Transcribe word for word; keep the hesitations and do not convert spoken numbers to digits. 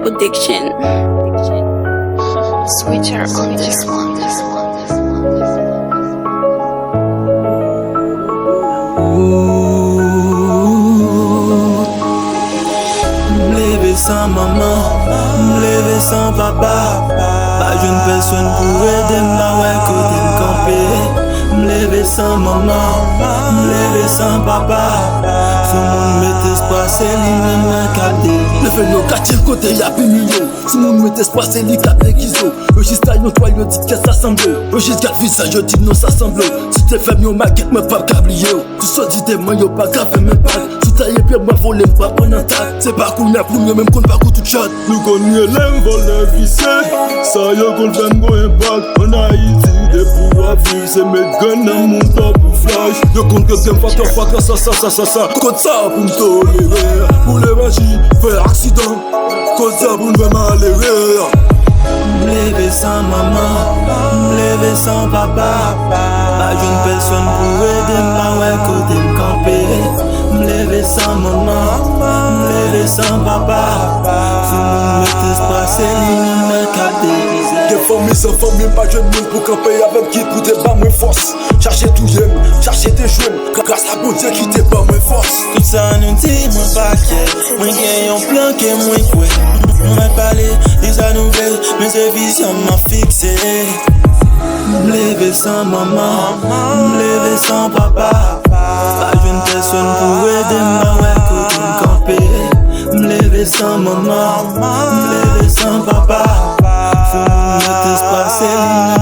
Production. Switcher on this one. M leve san manman, m leve san papa. Pa jwenn pèsonn pou ede m, pa wè kote m kanpe. M leve san manman, m leve san papa. Sou moun met espwa, se li menm mwen k ap devize. Leve nan katye kote y ap imilye w. Sou moun met espwa, se li k ap degize w. Yo jis tay yon twal, yo di kè sa sanble w. Yo jis gad vizaj, yo di non sa sanble w. Si te fè m yon makèt, mwen p ap ka bliye w. Tout sa w di de mwen, yo pa ka fè m enpak. Si w taye pye m, mwen vole, m p ap pran nan tak. Se pa kounye a pou m yo menm konn pa kou tout chat. Nou konn rele m vòlè visye. Sa yo konn fè m gon enpak. Ann Ayiti, depi w ap viv, se met grenn nan mouton pou flaj. Yo konn ke gen fatra fatra, sa sa sa sa sa. Kot sa pou m tolere? Boule maji, fè aksidan. Kot sa pou n fè malere? M leve san manman, m leve san papa. Pa jwenn pèsonn pou ede m, pa wè kote m kanpe. M leve san manman, m leve san papa. Sou moun met espwa, se li menm mwen k ap devize. Gen fanmi san fanmi, pa jwenn moun pou kanpe avè m, ki pou te ba mwen fòs. Chache touye m, chache dejwe m. Gras a Bondye ki te ban mwen fòs. Tout sa nou di, mwen pa kyè. Mwen gen yon plan ke mwen kwè. Mwen pale de sa nou vle, men se vizyon m ap fikse. M leve san manman, m leve san papa. Pa jwenn pèsonn pou ede m, pa wè kote m kanpe. M leve san manman, m leve san papa. Fò m met espwa, se li menm